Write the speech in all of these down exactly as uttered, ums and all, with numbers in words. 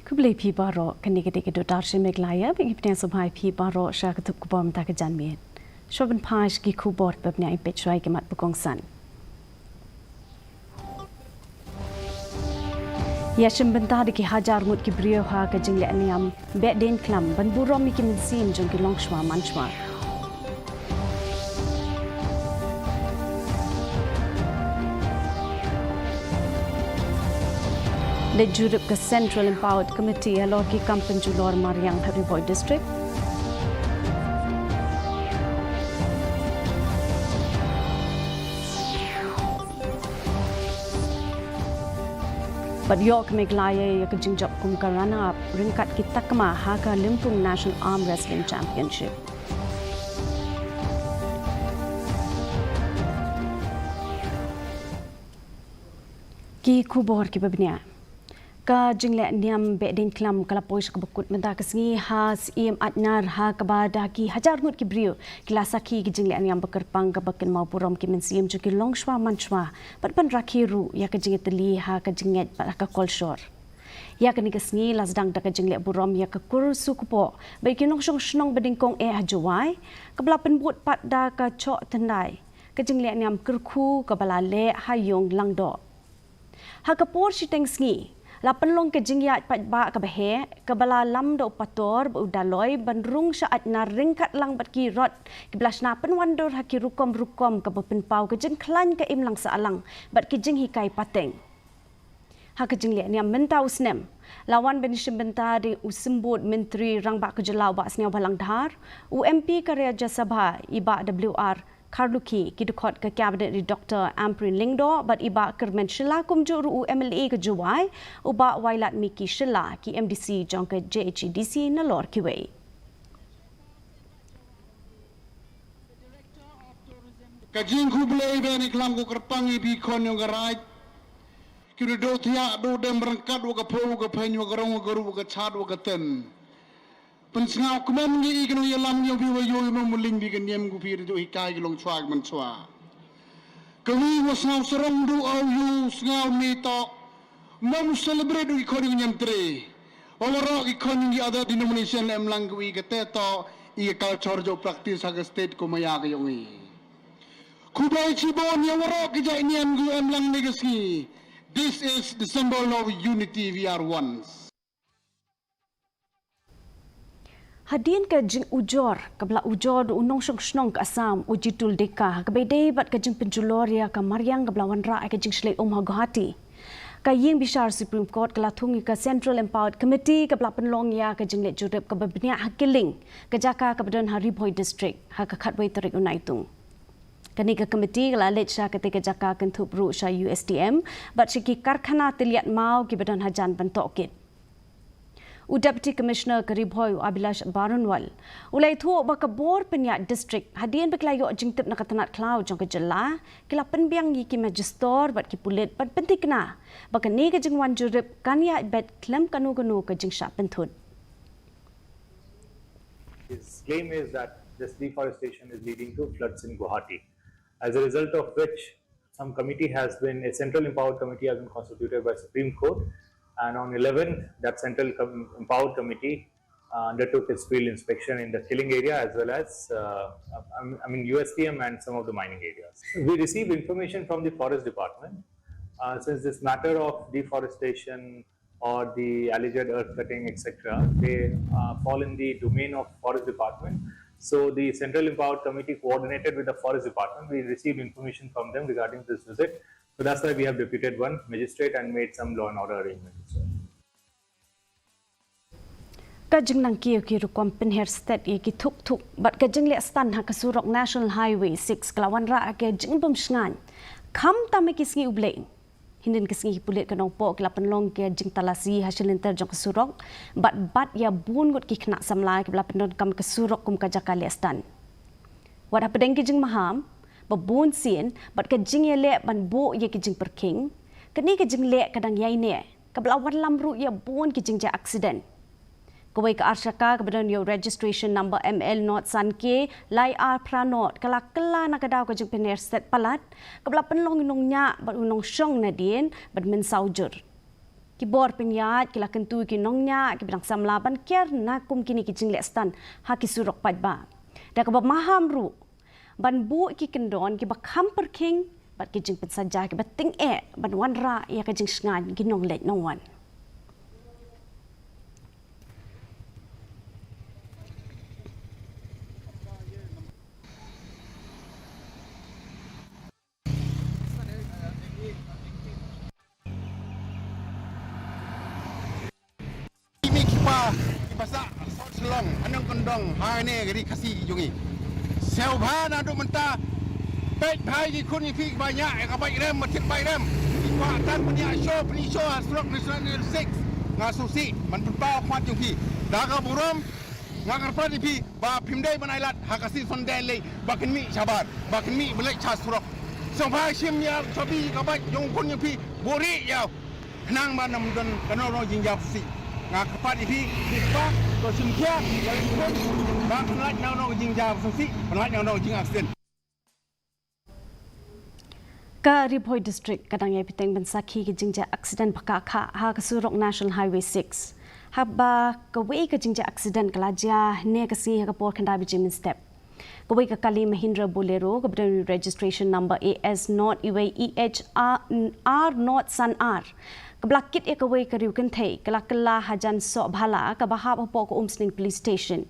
Khublei phi baroh, kane ka dei ka Doordarshan Meghalaya, ba ngi pynïasoh bha ïa phi baroh sha ka thup khubor mynta ka janmiet. Shuwa ban phai sha ki khubor, ba bniah ïa peit shuwa ïa ki mat ba kongsan. Ïashim bynta da ki hajar ngut ki briew ha ka jingleh niam Behdeiñkhlam ban burom ïa ki mynsiem jong ki longshuwa manshuwa. Leit jurip ka Central Empowered Committee halor ki kam pynjulor mariang ha Ri Bhoi District. Bad ïoh ka Meghalaya ïa ka jingjop kum ka runner up ryngkat ki takma ha ka Lympung National Arm Wrestling Championship. Ki khubor kiba bniah. Ka jingleh niam Behdeiñkhlam ka la poi sha kaba kut mynta ka sngi ha Syiem Aitnar, ha kaba da ki hajar ngut ki briew ki la sakhi ki jingleh niam ba kyrpang, kaba kynmaw burom ki mynsiem jong ki longshuwa manshuwa bad ban rakhe ruh ïa ka jingïatylli ha ka jingngeit bad ha ka kolshor. Ïa kane ka sngi la sdang da ka jingleh burom ïa ka kur Sukpoh bad ïa ki nongshong shnong ba nyngkong eh ha Jowai, kaba la pynbud pat da ka Choh Tyndai, ka jingleh niam kyrkhu kaba la leh ha Ïung Langdoh. Ha ka por shiteng sngi la pynlong ka jingïaid paidbah kaba heh, kaba la lam da u pator bad u daloi ban rung sha Aitnar ryngkat lang bad ki rot kiba la shna pynwandur ha ki rukom rukom, kaba pynpaw ka jingkhlaiñ ka imlang sahlang bad ki jinghikai pateng. Ha ka jingleh niam mynta u snem la wan ban ïashim bynta da u Symbud Myntri Rangbah ka Jylla u Bah Sniawbhalang Dhar, u M P ka Rajya Sabha i Bah W R Kharlukhi, ki dkhot ka Cabinet i Doctor Ampareen Lyngdoh bad i Bah Kyrmen Shylla, kumjuh ruh u M L A ka Jowai u Bah Wailadmiki Shylla, ki M D C jong ka J H A D C nalor kiwei. Ka jingkhublei Behdeiñkhlam ka kyrpang ïa phi khun ïong ka raij, ki da duh thiah duh dem ryngkat wa ka phew wa ka pheiñ wa ka rong wa ka ruh wa ka chad wa ka ten. Pynsngewkmen ngi ïa ki nongïalam ïong phi wa ïoh ïa u mong u ling phi ka niam, ku phi da duh hikai ki longshuwa ki manshuwa. Ka wi wa sngew sarong duh aw ïoh sngew mi toh, mong u celebrate u ki khun ïong niam tre. Wa waroh ki khun ïong ki other denomination la em lang, ka wi kata toh i ka culture jong practice ha ka state ko maya ka ïong i. Khublei chibun ïa waroh ki jait niam ki em lang ne ka sngi. This is the symbol of unity, we are one. Hadien ka jingujor kaba la ujor da u nongshong shnong ka Assam u Jitul Deka, kaba ïadei bad ka jingpynjulor ïa ka mariang kaba la wanrah ïa ka jingshlei um ha Guwahati, ka ïing bishar Supreme Court ka la thung ïa ka Central Empowered Committee kaba la pynlong ïa ka jingleit jurip kaba bniah ha Killing, ka jaka kaba don ha Ri Bhoi District, ha ka khatwei tarik u Naitung. Kane ka committee ka la leit sha katei ka jaka kynthup ruh sha U S T M bad sha ki karkhana tylliat maw kiba don hajan ban tohkit. U Deputy Commissioner ka Ri Bhoi u Abhilash Baranwal u la ïathuh ba ka bor pynïaid district, hadien ba ki la ïoh jingtip na ka tnad khlaw jong ka jylla, ki la pynbiang ïa ki magistrate bad ki pulit ban pynthikna ba kane ka jingwan jurip kan ïaid beit khlem kano kano ka jingshah pynthut. His claim is that this deforestation is leading to floods in Guwahati, as a result of which some committee has been, a central empowered committee has been constituted by Supreme Court, and on eleventh, that central com- empowered committee uh, undertook its field inspection in the Killing area, as well as, uh, I mean, U S T M and some of the mining areas. We received information from the forest department, uh, since this matter of deforestation or the alleged earth cutting, et cetera, they uh, fall in the domain of forest department. So the Central Empowered Committee coordinated with the forest department. We received information from them regarding this visit. So that's why we have deputed one magistrate and made some law and order arrangements. Ka jingnang kiew ki rukom pynher stet ïa ki thuk thuk bad ka jingleh stan ha ka surok National Highway six ka la wanrah ïa ka jingbym shngaiñ, khamtam ha ki sngi U Blei. Hynnin ka sngi ki pulit ka Nongpoh ki la pynlong ka jingtalasi ha shilynter jong ka surok bad bat ïa bun ngut ki khynnah samla kiba la pyndonkam ka surok kum ka jaka leh stan. Wat hapdeng ki jingmaham ba bun sien bad ka jingïaleh ban buh ïa ki jingpyrkhing, kane ka jingleh ka dang ïaineh, kaba la wanlam ruh ïa bun ki jingjia accident. Kawei ka arshaka kaba don ïa u registration number M L not san K lai ar phra not ka la kylla na ka daw ka jingpynher stet palat, kaba la pynlong u nongñiah bad u nongshong nadien ban mynsaw jur. Ki bor pynïaid ki la kyntu ki nongñiah kiba dang samla ban kiar na kum kine ki jingleh stand ha ki surok paidbah. Da kaba maham ruh ban buh ki kyndon kiba kham pyrkhing bad ki jingpynsaja kiba tyngeh ban wanrah ïa ka jingshngaiñ ki nongleit nongwan. Ki mei ki pa kiba sah sot shlong, ha nongkyndong hangne ka ri Khasi jong ngi. Sngewbha naduh mynta, peit bha ïa ki khun ïa phi kiba ñiah ïa ka bike rem, ba thied bike rem. Ki kwah tang ban ïa show, pynïasoh ha surok National Highway six. Nga sngewsih ban pynpaw khmat jong phi. Da ka burom nga kyrpad ïa phi ba phim dei ban ailad ha ka session dei lei ba kin mih shabar, ba kin mih ban leit sha surok. Sngewbha shim ïa ka chabi ka bike jong u khun jong phi, buh rieh ïa u. Khnang ba ym don kano kano jingjia sngewsih. Nga kyrpad ïa phi, phi kpa, to shim khia ïa u khun ba kan lait na kano jingjia sngewsih, kan lait na kano jingaccident. Ka Ri Bhoi District ka dang ïai bteng ban sakhi ka jingjia accident ba kha kha ha ka surok National Highway six. Haba kawei ka jingjia accident ka la jia hynne ka sngi ha ka por khyndai baje mynstep. Kawei ka kali Mahindra Bolero kaba don registration number A S nought E H R nought san R, kaba la kit ïa kawei ka riew kynthei ka la kylla hajan soh bhala kaba hap hapoh ka Umsning Police Station.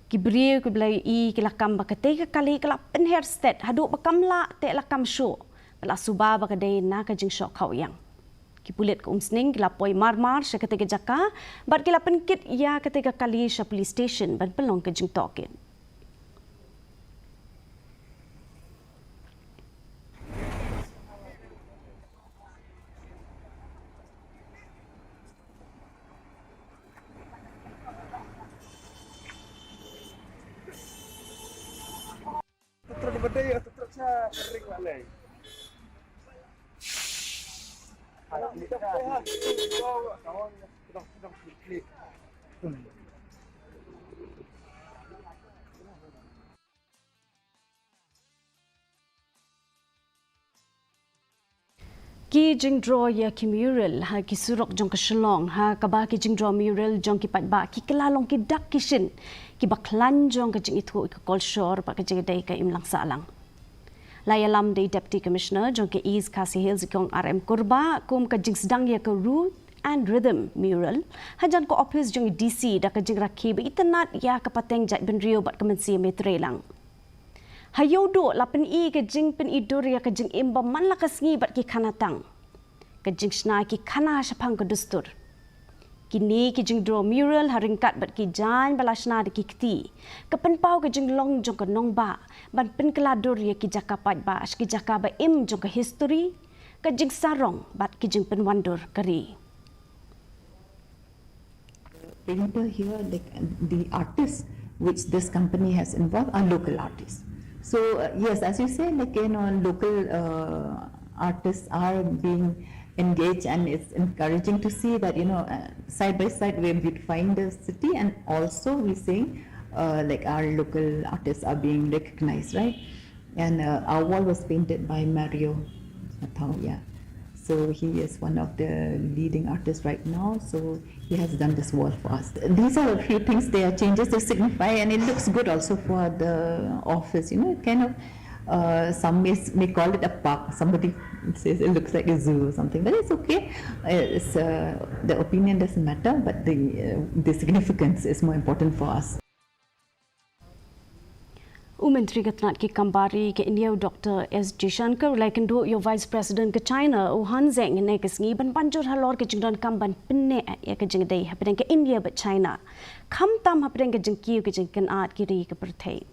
Ki briew kiba la ïohi ki la kam ba katei ka kali ka la pynher stet haduh ba kam lah teh la kam shuh, ba la suba ba ka dei na ka jingshoh khaw ïang. Ki pulit ka Umsning ki la poi mar mar sha katei ka jaka bad ki la pynkit ïa katei ka kali sha police station ban pynlong ka jingtohkit. Ki jingdraw ïa ki mural ha ki surok jong ka Shillong, ha kaba ki jingdraw mural jong ki paidbah ki kylla long ki dak ki shin kiba khlaiñ jong ka jingithuh ïa ka kolshor bad ka jingïadei ka imlang sahlang. La ïalam da i Deputy Commissioner jong ka East Khasi Hills, i Kong R M Kurbah, kum ka jingsdang ïa ka Root and Rhythm mural hajan ka ophis jong i D C da ka jingrakhe ba itynnad ïa ka pateng jaitbynriew bad ka mynsiem ïatreilang. Ha ïew duh la pyni ka jingpyni dur ïa ka jingim ba man la ka sngi bad ki khana tang, ka jingshna ki khana shaphang ka dustur. Kine ki jingdraw mural ha ryngkat bad ki jaiñ ba la shna da ki kti ka pynpaw ka jinglong jong ka nongbah ban pynkylla dur ïa ki jaka paidbah sha ki jaka ba im jong ka history, ka jingsarong bad ki jingpynwandur ka ri. Painter here, like, the artists which this company has involved are local artists. So, uh, yes, as you say, like, you know, local, uh, artists are being engaged, and it's encouraging to see that, you know, uh, side by side, we're beautifying the city, and also we're seeing, uh, like, our local artists are being recognized, right? And, uh, our wall was painted by Mario Mathau, yeah. So he is one of the leading artists right now. So he has done this wall for us. These are a few things, they are changes, they signify, and it looks good also for the office. You know, it kind of, uh, some may, s- may call it a park. Somebody says it looks like a zoo or something, but it's okay. Uh, It's, uh, the opinion doesn't matter, but the, uh, the significance is more important for us. U Myntri ka tnat ki kam bar ri ka India, u Doctor S Jaishankar, u la ïakynduh ïa u Vice President ka China, u Han Zheng, hynne ka sngi ban ban jur halor ka jingdonkam ban pynneh ïa ka jingïadei hapdeng ka India bad China, khamtam hapdeng ka jingkiew ka jingkynad ki ri ka pyrthei.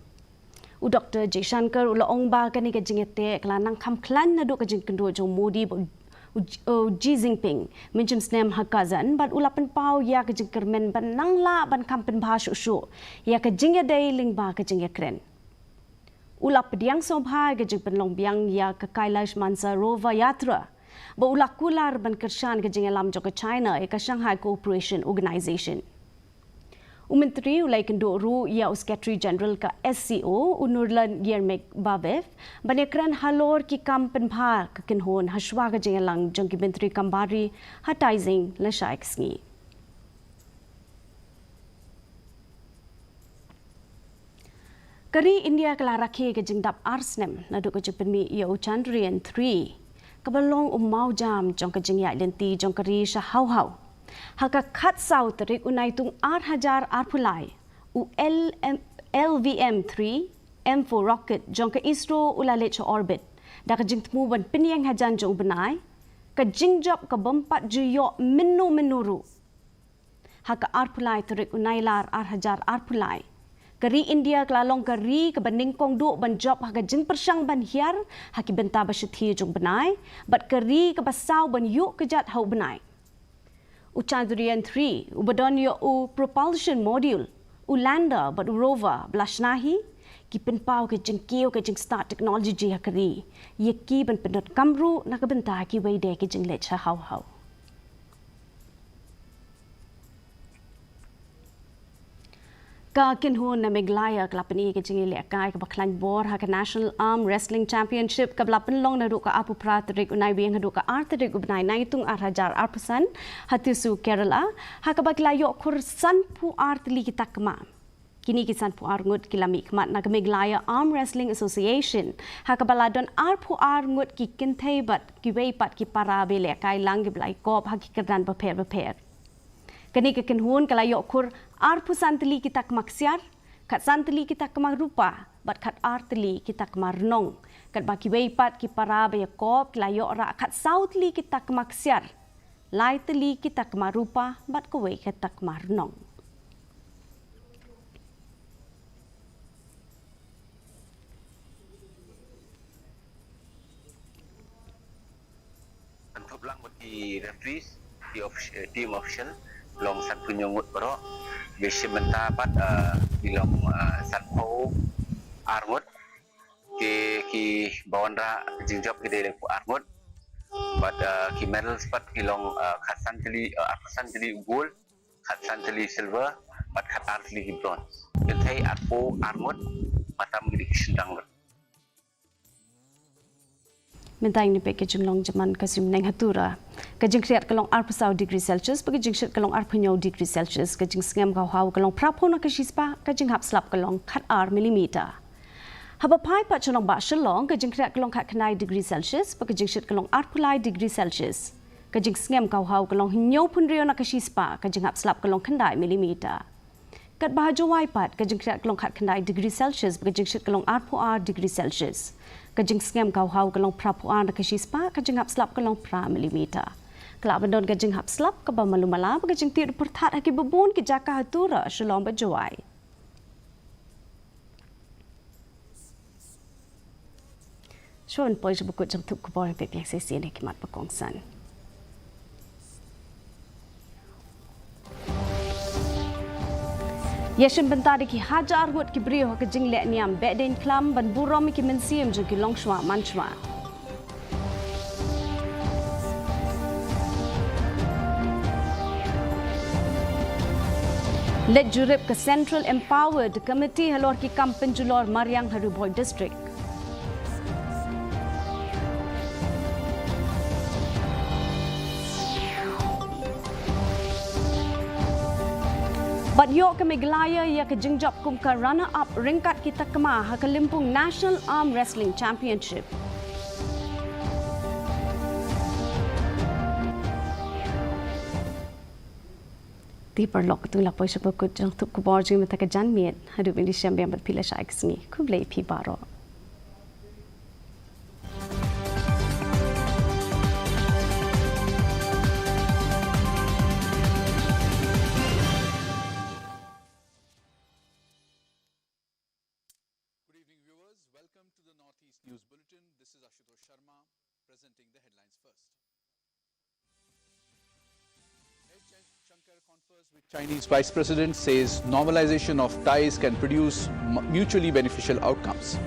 U Doctor Jaishankar u la ong ba kane ka jingïateh ka la nang kham khlaiñ naduh ka jingkynduh jong u Modi bad u, u Xi Jinping mynshem snem ha Kazan, bad u la pynpaw ïa ka jingkyrmen ban nang lah ban kham pynbha shuh shuh ïa ka jingïadei lyngba ka jingïakren. U la pdiang sngewbha ïa ka jingpynlong biang ïa ka Kailash Mansarovar Yatra, bad u la kular ban kyrshan ka jingïalam jong ka China ïa ka Shanghai Cooperation Organization. U Myntri u la ïakynduh ruh ïa u Secretary General ka S C O, u Nurlan Yermekbaev, ban ïakren halor ki kam pynbha ka kynhun hashwa ka jingïalang jong ki Myntri kam bari ha Taizing lashai ka sngi. Ka ri India ka la rakhe ka jingdap ar snem naduh ka jingpynmih ïa u Chandrayaan three, kaba long u mawjam jong ka jingïaid lynti jong ka ri sha haw haw. Ha ka khatsaw tarik u Naitung ar hajar arphew lai, u L M, L V M three M four rocket jong ka ISRO u la leit sha orbit da ka jingthmu ban pynïeng hajan jong u bnai, ka jingjop ka bym pat ju ïoh mynno mynno ruh. Ha ka arphew lai tarik u Nailar ar hajar arphew lai, ka ri India ka la long ka ri kaba nyngkong duh ban jop ha ka jingpyrshang ban hiar ha ki bynta ba shathie jong u bnai, bad ka ri kaba saw ban ïuh kjat ha u bnai. U Chandrayaan three, uba don ïa u propulsion module, u lander bad u rover ba la shna hi, ki pynpaw ka jingkiew ka jingstad technology ha ka ri, ïa ki ban pyndonkam ruh na ka bynta kiwei de ki jingleit sha haw haw. Ka kynhun na Meghalaya ka la pyni ka jingïalehkai kaba khlaiñ bor ha ka National Arm Wrestling Championship kaba la pynlong naduh ka arphew phra tarik u Naiwieng haduh ka ar tarik u bnai Naitung ar hajar arphew san ha Thrissur, Kerala, ha kaba ki la ïoh khur sanphew ar tylli ki takma. Kine ki sanphew ar ngut ki la mihkhmat na ka Meghalaya Arm Wrestling Association, ha kaba la don arphew ar ngut ki kynthei bad kiwei pat ki para ba ïalehkai lang kiba la ïakop ha ki kyrdan bapher bapher. Kane ka kynhun ka la ïoh khur arphew san tylli ki takma ksiar, khatsan tylli ki takma rupa, bad khatar tylli ki takma rnong. Katba kiwei pat ki para ba ïakop ki la ïoh rah khatsaw tylli ki takma ksiar, lai tylli ki takma rupa, bad kawei ka takma rnong. Ban thup lang bad ki referees, ki offic-, eh, team official, long sanphew hynñiew ngut baroh. Ba shim bynta pat, eh, ki long, eh, sanphew ar ngut. Te kiba wanrah jingjop ki dei laiphew ar ngut. Bad, eh, ki medals pat ki long, eh, khatsan tylli, eh, arphew san tylli u gold, khatsan tylli silver, bad khatar tylli ki bronze. Kynthei arphew ar ngut, bad tam ki dei ki shynrang lut. Mynta ngin ïa peit ka jinglong jingman ka suiñbneng ha Tura. Ka jingkhriat ka long arphew saw degree Celsius, bad ka jingshit ka long arphew hynñiew degree Celsius, ka jingsngem ka haw ka long phraphew na ka shispah, ka jinghap slap ka long khatar millimeter. Haba phai pat sha nongbah Shillong, ka jingkhriat ka long khatkhyndai degree Celsius, bad ka jingshit ka long arphew lai degree Celsius. Ka jingsngem ka haw ka long hynñiewphew hynriew na ka shispah, ka jinghap slap ka long khyndai millimeter. Katba ha Jowai pat, ka jingkhriat ka long khatkhyndai degree Celsius, bad ka jingshit ka long arphew ar degree Celsius. Ka jingsngem ka haw ka long phraphew ar na ka shispah, ka jinghap slap ka long phra millimeter. Ka lah ban don ka jinghap slap kaba malu mala, bad ka jingtied pyrthat ha kiba bun ki jaka ha Tura, Shillong bad Jowai. Shuwa ban poi sha ba kut jong thup khubor, peit biang shisien ïa ki mat ba kongsan. Ïashim bynta da ki hajar ngut ki briew ha ka jingleh niam behdeiñkhlam ban burom ïa ki mynsiem jong ki longshuwa manshuwa. Leit jurip ka Central Empowered Committee halor ki kam pynjulor mariang ha Ri Bhoi District. Bad ïoh ka Meghalaya ïa ka jingjop kum ka runner up ryngkat ki takma ha ka Lympung National Arm Wrestling Championship. Te paralok, to ngin la poi sha ba kut jong thup khubor jong ngi mynta ka janmiet. Haduh ban ïashem biang bad phi lashai ka sngi, khublei phi baroh. Good evening, viewers. Welcome to the Northeast News Bulletin. This is Ashutosh Sharma, presenting the headlines first. S Jaishankar confers with Chinese Vice President, says normalization of ties can produce mu-, mutually beneficial outcomes.